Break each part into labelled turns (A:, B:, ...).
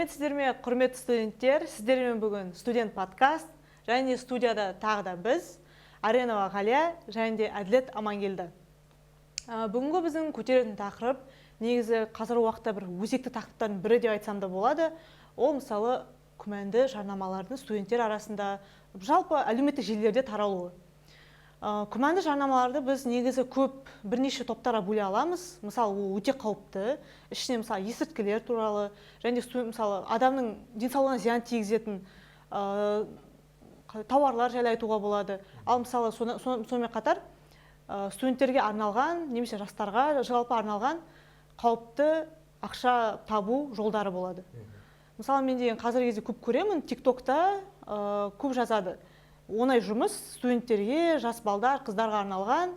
A: Сәлеметсіздер ме, құрметті студенттер! Сіздермен бүгін «Студент подкаст» және студияда тағы да біз, Аренова Ғалия және де Әділет Амангелді. Бүгінгі біздің көтеретін тақырып негізі қазіргі уақытта бір өзекті тақырыптардың бірі деп айтсам да болады. Ол, мысалы, күмәнді жарнамалардың студенттер арасында, жалпы әлеуметтік желілерде таралуы. Күмәнді жарнамаларды біз негізі көп, бірнеше топтарға бөле аламыз. Мысалы, ол өте қауіпті, ішіне, мысалы, есірткілер туралы және де, мысалы, адамның денсаулығына зиян тигізетін тауарлар жайлы айтуға болады. Ал, мысалы, сонымен қатар студенттерге арналған немесе жастарға жалпы арналған қауіпті ақша табу жолдары болады. Мысалы, мен деген қазіргі кезде көп көремін, Тик Токта көп жазады: оңай жұмыс студенттерге, жас балдар, қыздарға арналған.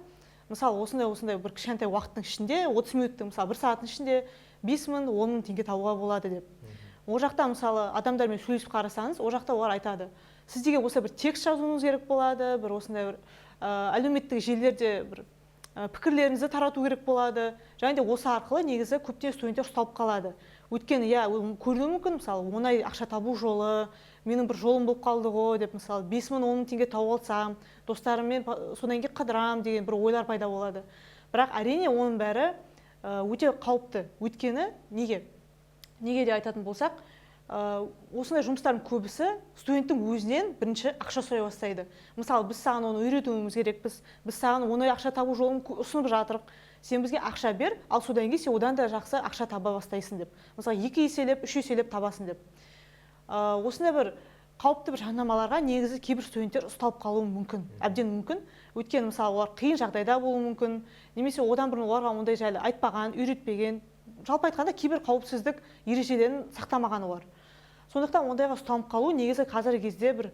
A: Мысалы, осындай осындай бір кішкентай уақыттың ішінде, 30 минуттың, мысалы, бір сағаттың ішінде 5000, 10 000 теңге табуға болады деп. Ол жақта, мысалы, адамдармен сөйлесіп қарасаңыз, ол жақта олар айтады: сіз деген осылай бір текст жазуыңыз керек болады, бір осындай бір әлеуметтік желілерде бір пікірлеріңізді тарату керек болады. Және де осы арқылы негізі көптеген студенттер ұсталып қалады. Өйткені, иә, ол көрінуі мүмкін, мысалы, оңай ақша табу жолы, менің бір жолым болып қалды ғой деп, мысалы, 5000, 10 000 теңге тауып алсам, достарыммен содан кейін қыдырам деген бір ойлар пайда болады. Бірақ, әрине, оның бәрі өте қауіпті. Өйткені неге деп айтатын болсақ, осындай жұмыстардың көбісі студенттің өзінен бірінші ақша сұрай бастайды. Мысалы, біз саған оны үйретуіміз керекпіз, біз саған оңай ақша табу жолын ұсынып жатырық, сен бізге ақша бер, ал содан кейін сен одан да жақсы ақша таба бастайсың деп, мысалы, екі еселеп, үш еселеп табасың деп. Осындай бір қауіпті бір жарнамаларға негізі кейбір студенттер ұсталып қалуы мүмкін, әбден мүмкін. Өйткені, мысалы, олар қиын жағдайда болуы мүмкін немесе одан бұрын оларға ондай жайлы айтпаған, үйретпеген, жалпы айтқанда, кейбір қауіпсіздік ережелерін сақтамаған олар. Сондықтан ондайға ұсталып қалу негізі қазіргі кезде бір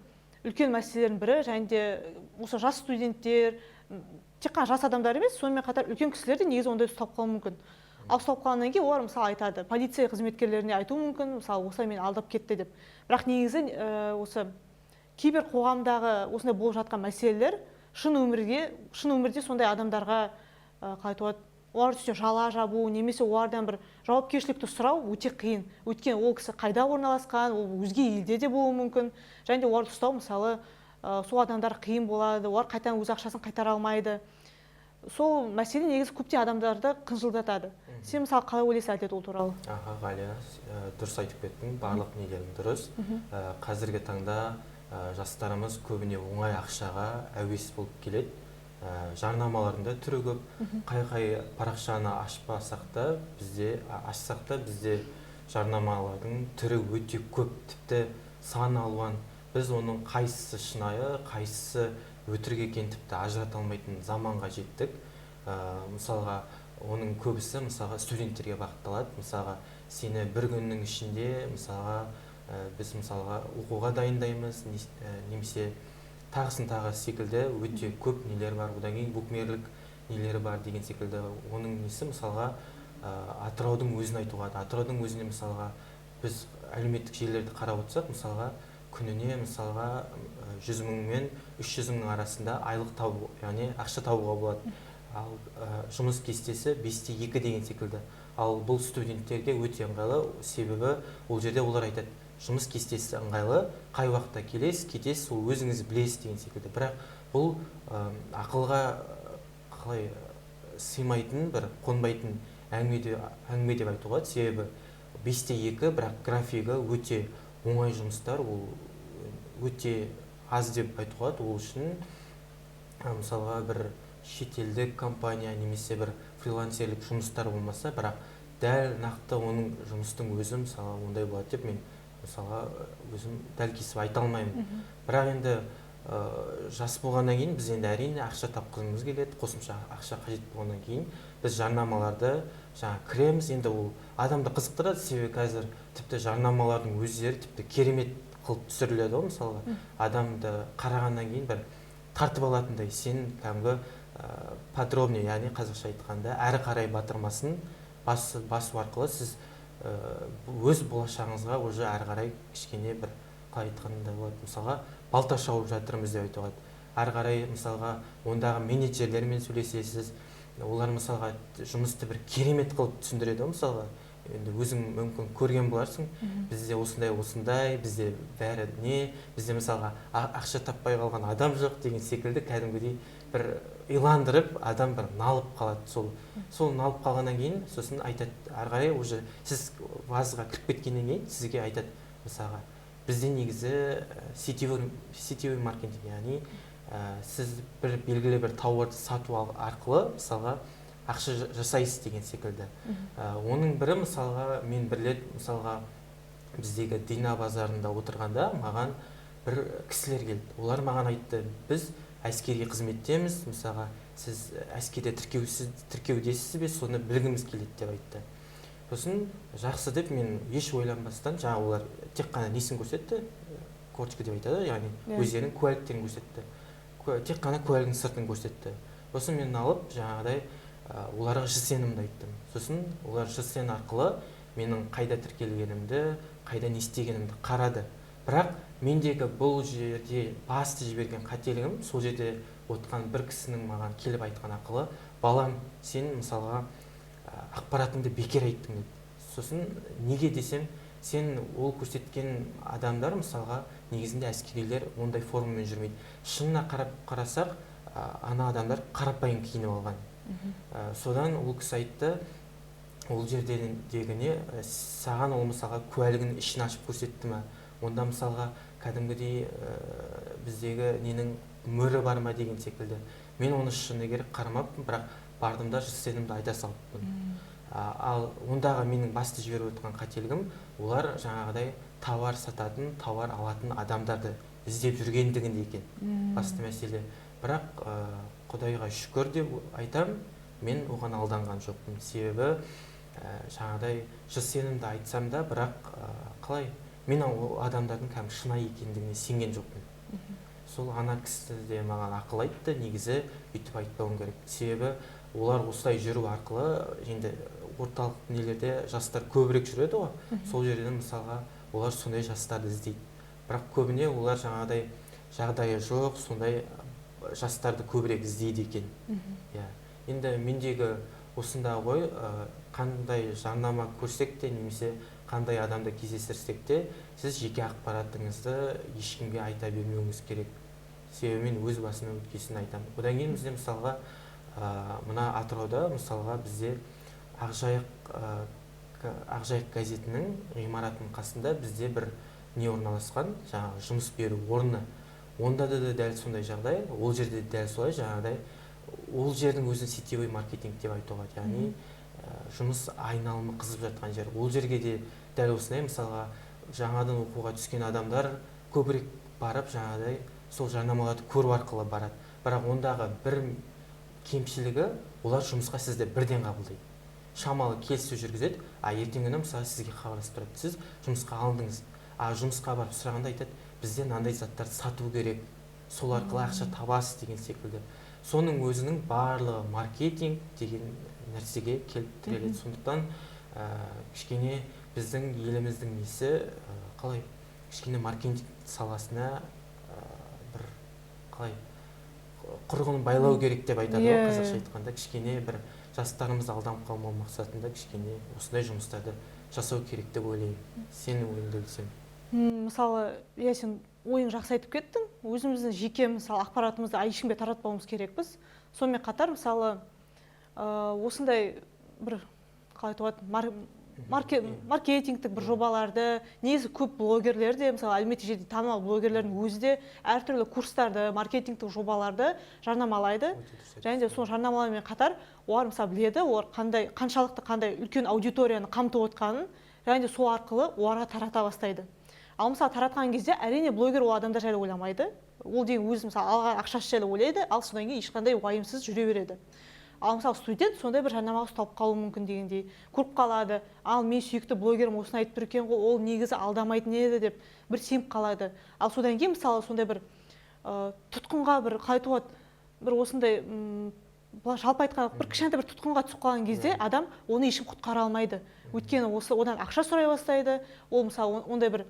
A: үлкен мәселелердің бірі. Және де осы жас студенттер, тек қана жас адамдар емес, сонымен қатар үлкен кісілер де негізі ондай ұсталып қалуы мүмкін. Ал ұсталып қалғаннан кейін олар, мысалы, айтады, полиция қызметкерлеріне айтуы мүмкін, мысалы, осылай мені алдап кетті деп. Бірақ негізі осы кибер қоғамдағы осындай болып жатқан мәселелер шын өмірде сондай адамдарға, қалай айтуға болады, олар үстіне жала жабу немесе олардан бір жауапкершілікті сұрау өте қиын. Өйткені ол кісі қайда орналасқан, ол өзге елде де болуы мүмкін. Және де оларды ұстау, мысалы, сол адамдар қиын болады, олар қайтадан өз ақшасын қайтара алмайды. Сол мәселе негізі көптеген адамдарды қынжылдатады. Сен, мысалы, қалай ойлайсың, Әділет, ол туралы?
B: Аха, Ғалия, дұрыс айтып кеттің, барлық нелерің дұрыс. Қазіргі таңда жастарымыз көбіне оңай ақшаға әуес болып келеді. Жарнамалардың да түрі көп. Қай қай парақшаны ашпасақ та бізде, ашсақ та, бізде жарнамалардың түрі өте көп, тіпті сан алуан. Біз оның қайсысы шынайы, қайсысы өтірік екенін тіпті ажырата алмайтын заманға жеттік. Мысалға, оның көбісі, мысалға, студенттерге бағытталады. Мысалға, сені бір күннің ішінде, мысалға, біз, мысалға, оқуға дайындаймыз немесе тағысын тағы секілді өте көп нелер бар. Одан кейін букмекерлік нелері бар деген секілді. Оның несі, мысалға, Атыраудың өзін айтуға болады. Атыраудың өзіне, мысалға, біз әлеуметтік желілерді қарап отырсақ, мысалға, күніне, мысалға, 100 000 мен 300 000 арасында айлық табу, яғни ақша табуға болады. Ал жұмыс кестесі 5-те 2 деген секілді. Ал бұл студенттерге өте ыңғайлы, себебі ол жерде олар айтады: жұмыс кестесі ыңғайлы, қай уақытта келесіз, кетесіз, ол өзіңіз білесіз деген секілді. Бірақ бұл ақылға қалай сыймайтын, бір қонбайтын әңгіме деп айтуға болады. Себебі 5-те 2, бірақ графигі өте оңай жұмыстар, ол өте аз деп айтуға болады. Ол үшін мысалға, бір шетелдік компания немесе бір фрилансерлік жұмыстар болмаса, бірақ дәл нақты оның жұмыстың өзі, мысалға, ондай болады деп мен, мысалға, өзім дәл кесіп айта алмаймын. Бірақ енді жас болғаннан кейін біз енді, әрине, ақша тапқымыз келеді. Қосымша ақша қажет болғаннан кейін біз жарнамаларды жаңа кіреміз. Енді ол адамды қызықтырады, себебі қазір тіпті жарнамалардың өздері тіпті керемет қылып түсіріледі ғой. Мысалға, адамды қарағаннан кейін бір тартып алатындай, сен кәдімгі подробнее, яғни қазақша айтқанда, әрі қарай батырмасын басу арқылы сіз өз болашағыңызға уже әрі қарай кішкене бір, қалай айтқанда болады, мысалға, балта шауып жатырмыз деп айтуға болады. Әрі қарай, мысалға, ондағы менеджерлермен сөйлесесіз, олар, мысалға, жұмысты бір керемет қылып түсіндіреді ғой. Мысалға, Енді өзің мүмкін көрген боларсың. Бізде осындай осындай, бізде бәрі не, бізде мысалға ақша таппай қалған адам жоқ деген секілді кәдімгідей бір иландырып, адам бір налып қалады. Сол налып қалғаннан кейін сосын айтады, ары қарай уже сіз базаға кіріп кеткеннен кейін сізге айтады, мысалға бізде негізі сетевой маркетинг, яғни сіз бір белгілі бір тауарды сату арқылы мысалға ақша жасайсыз деген секілді. Оның бірі мысалға мен бір рет мысалға біздегі Дина базарында отырғанда маған бір кісілер келді. Олар маған айтты, біз әскери қызметтеміз, мысалға сіз әскерде тіркеудесіз бе, соны білгіміз келеді деп айтты. Сосын жақсы деп мен еш ойланбастан, жаңа олар тек қана несін көрсетті, корочка деп айтады, яғни өздерінің куәліктерін көрсетті. Тек қана куәлігінің сыртын көрсетті. Сосын мен алып жаңағыдай оларға ЖСН-імді айттым. Сосын олар ЖСН арқылы менің қайда тіркелгенімді, қайда не істегенімді қарады. Бірақ мендегі бұл жерде басты жіберген қателігім, сол жерде отқан бір кісінің маған келіп айтқан ақылы, балам, сен мысалға ақпаратыңды бекер айттың деді. Сосын неге десем, сен ол көрсеткен адамдар мысалға негізінде әскерилер ондай формамен жүрмейді. Шынына қарап қарасақ, ана адамдар қарапайым киініп алған. Содан ол кісі айтты, ол жердегіне саған ол мысалға куәлігінің ішін ашып көрсетті ме? Онда мысалға кәдімгідей біздегі ненің мөрі бар ма деген секілді. Мен оны шыны керек қарамаппын, бірақ бардым да ЖСН-імді айта салыппын. Ал ондағы менің басты жіберіп отқан қателігім, олар жаңағыдай тауар сататын, тауар алатын адамдарды іздеп жүргендігінде екен. Басты мәселе. Бірақ Құдайға шүкір деп айтам, мен оған алданған жоқпын. Себебі жаңағыдай ЖСН-імді айтсам да, бірақ қалай, мен ол адамдардың кәдімгі шынайы екендігіне сенген жоқпын. Сол ана кісі де маған ақыл айтты, негізі өйтіп айтпауым керек. Себебі олар осылай жүру арқылы, енді орталық нелерде жастар көбірек жүреді ғой, сол жерден мысалға олар сондай жастарды іздейді. Бірақ көбіне олар жаңағыдай жағдайы жоқ, сондай жастарды көбірек іздейді екен. Енді мендегі осында ғой, қандай жарнама көрсек те, немесе қандай адамды кездестірсек те, сіз жеке ақпаратыңызды ешкімге айта бермеуіңіз керек. Себебі мен өз басымнан өткесін айтамын. Одан кейін бізде мысалға, мына Атырауда мысалға бізде Ақжайық газетінің ғимаратының қасында бізде бір не орналасқан, жаңағы жұмыс беру орны. Онда да дәл сондай жағдай, ол жерде дәл солай жаңағыдай, ол жердің өзін сетевой маркетинг деп айтуға, яғни жұмыс айналымы қызып жатқан жер. Ол жерге де дәл осындай мысалға жаңадан оқуға түскен адамдар көбірек барып жаңағыдай сол жарнамаларды көру арқылы барады. Бірақ ондағы бір кемшілігі, олар жұмысқа сізді бірден қабылдайды. Шамалы келіссөз жүргізеді, а ертеңгі күні мысалы сізге хабарласып тұрады. Сіз жұмысқа алындыңыз. А жұмысқа барып сұрағанда айтады, бізде мынандай заттарды сату керек, сол арқылы ақша табасыз деген секілді. Соның өзінің барлығы маркетинг деген нәрсеге келіп тіреледі. Сондықтан кішкене біздің еліміздің несі, қалай, кішкене маркетинг саласына бір қалай құрығын байлау керек деп айтады ғой, қазақша айтқанда, кішкене бір жастарымыз алданып қалмау мақсатында кішкене осындай жұмыстарды жасау керек деп ойлаймын. Сенің ойыңды білсем.
A: Мысалы, иә, сен ойың жақсы айтып кеттің. Өзіміздің жеке, мысалы, ақпаратымызды ешкімге таратпауымыз керекпіз. Сонымен қатар, мысалы, осындай бір, қалай айтуға болады, маркетингтік бір жобаларды, негізі көп блогерлер де, мысалы, әлеуметтік желіде танымал блогерлердің өзі де әртүрлі курстарды, маркетингтік жобаларды жарнамалайды. Және де сол жарнамалармен қатар олар, мысалы, біледі, олар қандай, қаншалықты қандай үлкен аудиторияны қамтып отқанын, және де сол арқылы оларға тарата бастайды. Ал мысалы таратқан кезде әрине блогер ол адамдар жайлы ойламайды. Ол деген өзі мысалы алған ақшасы жайлы ойлайды, ал содан кейін ешқандай уайымсыз жүре береді. Ал мысалы студент сондай бір жарнамаға ұсталып қалуы мүмкін дегендей, көріп қалады. Ал мен сүйікті блогерім осыны айтып тұр екен ғой, ол негізі алдамайтын еді деп бір сеніп қалады. Ал содан кейін мысалы сондай бір тұтқынға бір қалай айтуға болады, бір осындай, былай жалпы айтқанда бір кішкентай бір тұтқынға түсіп қалған кезде адам оны ешкім құтқара алмайды. Өйткені осы одан ақша сұрай бастайды. Ол мысалы ондай бір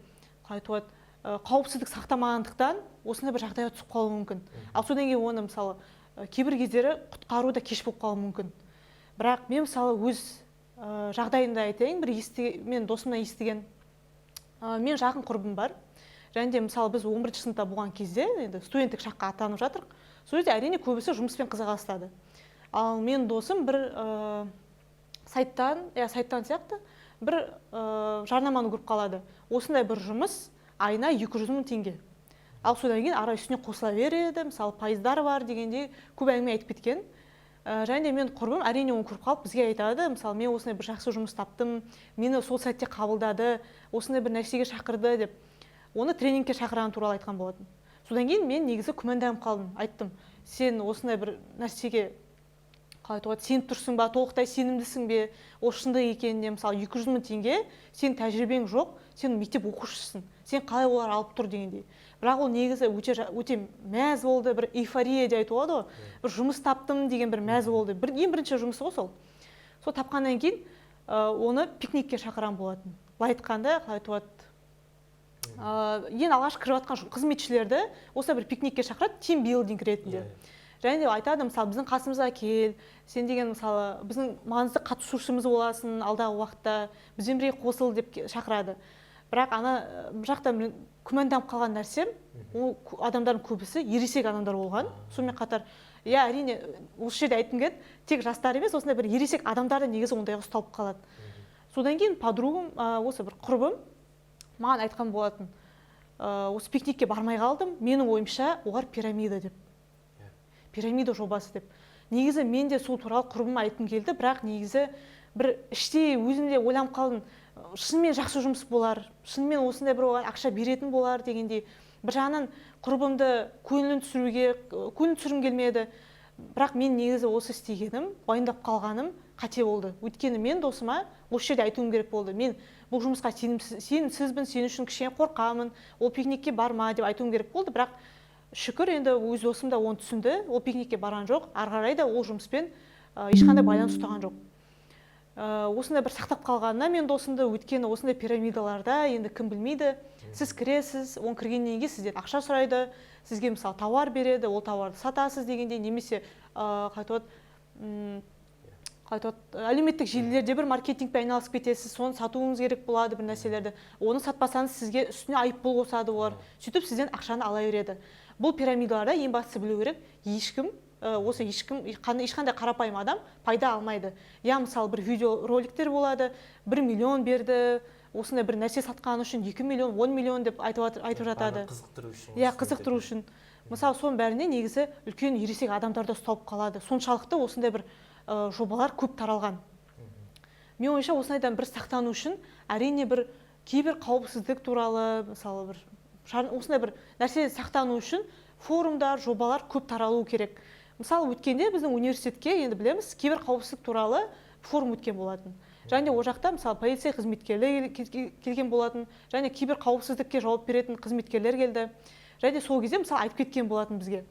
A: қалай айтуға болады, қауіпсіздік сақтамағандықтан осындай бір жағдайға түсіп қалуы мүмкін. Ал содан кейін оны мысалы кейбір кездері құтқару да кеш болып қалуы мүмкін. Бірақ мен мысалы өз жағдайын да айтайын, бір мен досымнан естіген. Мен жақын құрбым бар. Және де мысалы біз 11 сыныпта болған кезде, енді студенттік шаққа аттанып жатырық. Сол кезде әрине көбісі жұмыспен қызыға бастады. Ал мен досым бір сайттан, сайттан сияқты бір жарнаманы көріп қалады. Осындай бір жұмыс айына 200 мың теңге. Ал содан кейін ара үстіне қосыла береді, мысалы пайыздар бар дегендей көп әңгіме айтып кеткен. Және де мен құрбым әрине оны көріп қалып бізге айтады, мысалы мен осындай бір жақсы жұмыс таптым, мені сол сәтте қабылдады, осындай бір нәрсеге шақырды деп. Оны тренингке шақырған туралы айтқан болатын. Содан кейін мен негізі күмәнданып қалдым, айттым, сен осындай бір нәрсеге қалай айтуға, сеніп тұрсың ба, толықтай сенімдісің бе, ол шындық екеніне, мысалы 200 мың теңге, сен тәжірибең жоқ, сен мектеп оқушысың, сен қалай олар алып тұр дегендей. Бірақ ол негізі өте мәз болды, бір эйфория деп айтуға болады ғой, бір жұмыс таптым деген бір мәз болды. Ең бірінші жұмысы ғой сол. Сол тапқаннан кейін оны пикникке шақырған болатын. Былай айтқанда, қалай айтуға, ең алғаш кіріп жатқан қызметшілерді осылай бір пикникке шақырады, тимбилдинг ретінде. Және де айтады, мысалы, біздің қасымызға кел, сен деген, мысалы, біздің маңызды қатысушымыз боласың алдағы уақытта, бізбен бірге қосыл деп шақырады. Бірақ ана бұл жақта күмәнданып қалған нәрсем, ол адамдардың көбісі ересек адамдар болған. Сонымен қатар, әрине, осы жерде айтқым келеді, тек жастар емес, осындай бір ересек адамдар да негізі ондайға ұсталып қалады. Содан кейін подругам, осы бір құрбым маған айтқан болатын, осы пикникке бармай қалдым, менің ойымша олар пирамида деп. Пирамида жобасы деп. Негізі мен де сол туралы құрбыма айтқым келді, бірақ негізі бір іштей өзім де ойланып қалдым, шынымен жақсы жұмыс болар, шынымен осындай бір оған ақша беретін болар дегендей. Бір жағынан құрбымды көңілін түсіргім келмеді. Бірақ мен негізі осы істегенім, уайымдап қалғаным қате болды. Өйткені мен досыма осы жерде айтуым керек болды. Мен бұл жұмысқа сенімсізбін, сен үшін кішкене қорқамын, ол пикникке барма деп айтуым керек болды. Бірақ шүкір, енді өз досым да оны түсінді, ол пикникке барған жоқ, ары қарай да ол жұмыспен ешқандай байланыс ұстаған жоқ. Осындай бір сақтап қалғанына мен досымды, өйткені осындай пирамидаларда енді кім білмейді, сіз кіресіз, оны кіргеннен кейін сізден ақша сұрайды, сізге мысалы тауар береді, ол тауарды сатасыз дегендей, немесе әлеуметтік желілерде бір маркетингпен айналысып кетесіз, соны сатуыңыз керек болады бір нәрселерді, оны сатпасаңыз сізге үстіне айыппұл қосады олар, сөйтіп сізден ақшаны ала береді. Бұл пирамидаларда ең бастысы білу керек, ешкім ешқандай қарапайым адам пайда алмайды. Я мысалы бір видеороликтер болады, 1 миллион берді, осындай бір нәрсе сатқан үшін 2 миллион, 10 миллион деп айтып жатады.
B: Қызықтыру үшін.
A: Иә, қызықтыру үшін. Мысалы, соның бәріне негізі үлкен ересек адамдар да ұсталып қалады. Соншалықты осындай бір жобалар көп таралған. Мен ойымша, осындайдан бір сақтану үшін әрине бір кейбір қауіпсіздік туралы, мысалы, бір осындай бір нәрсе сақтану үшін форумдар, жобалар көп таралу керек. Мысалы, өткенде біздің университетке, енді білеміз, кейбір қауіпсіздік туралы форум өткен болатын. Және ол жақта, мысалы, полиция қызметкерлері келген болатын, және кейбір қауіпсіздікке жауап беретін қызметкерлер келді. Және сол кезде, мысалы, айтып кеткен болатын бізге.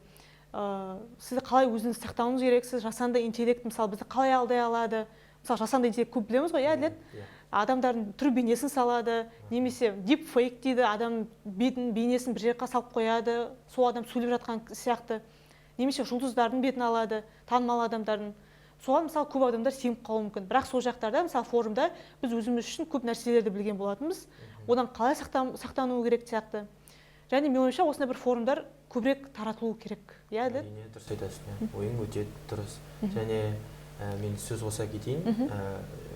A: Сізді қалай өзіңізді сақтауыңыз керексіз, жасанды интеллект, мысалы, бізді қалай алдай алады. Мысалы, жасанды интеллект көп білеміз ғой, Әділет? Адамдардың түр бейнесін салады, немесе дипфейк дейді, адам бетін, бейнесін бір жерге салып қояды, сол адам сөйлеп жатқан сияқты. Немесе жұлдыздардың бетін алады, танымал адамдардың. Соған, мысалы, көп адамдар сеніп қалуы мүмкін. Бірақ сол жақтарда, мысалы, форумда біз өзіміз үшін көп нәрселерді білген болатынбыз. Одан қалай сақтану керек сияқты. Және менің ойымша, осындай бір форумдар көбірек таратылу керек. Иә, Әділет?
B: Әрине, дұрыс айтасың, ойың өте дұрыс. Және мен сөз қоса кетейін,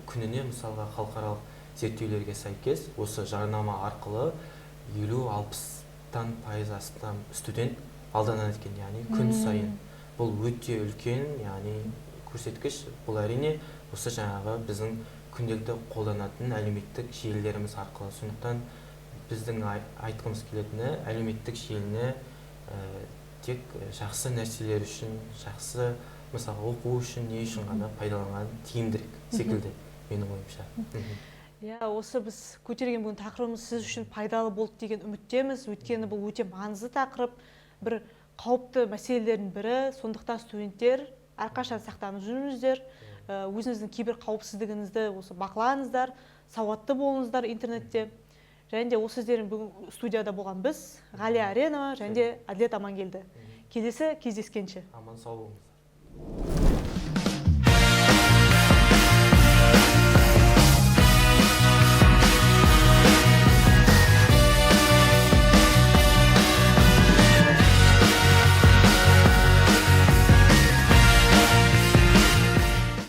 B: күніне, мысалға, халықаралық зерттеулерге сәйкес, осы жарнама арқылы 50-60% астам студент алданады екен, яғни күн сайын. Бұл өте үлкен, яғни көрсеткіш. Бұл әрине осы жаңағы біздің күнделікті қолданатын әлеуметтік желілеріміз арқылы. Сондықтан біздің айтқымыз келетіні, әлеуметтік желіні тек жақсы нәрселер үшін, жақсы, мысалы, оқу үшін, не үшін ғана пайдаланған тиімдірек секілді менің ойымша.
A: Иә, осы біз көтерген бүгін тақырыбымыз сіз үшін пайдалы болды деген үміттеміз. Өйткені бұл өте маңызды тақырып, бір қауіпті мәселелердің бірі. Сондықтан студенттер әрқашан сақтанып жүріңіздер, өзіңіздің кибер қауіпсіздігіңізді осы бақылаңыздар, сауатты болыңыздар интернетте. Және де осы сіздермен бүгін студияда болған біз, Ғалия Аренова және де Әділет Амангелді. Келесі кездескенше.
B: Аман сау болыңыздар.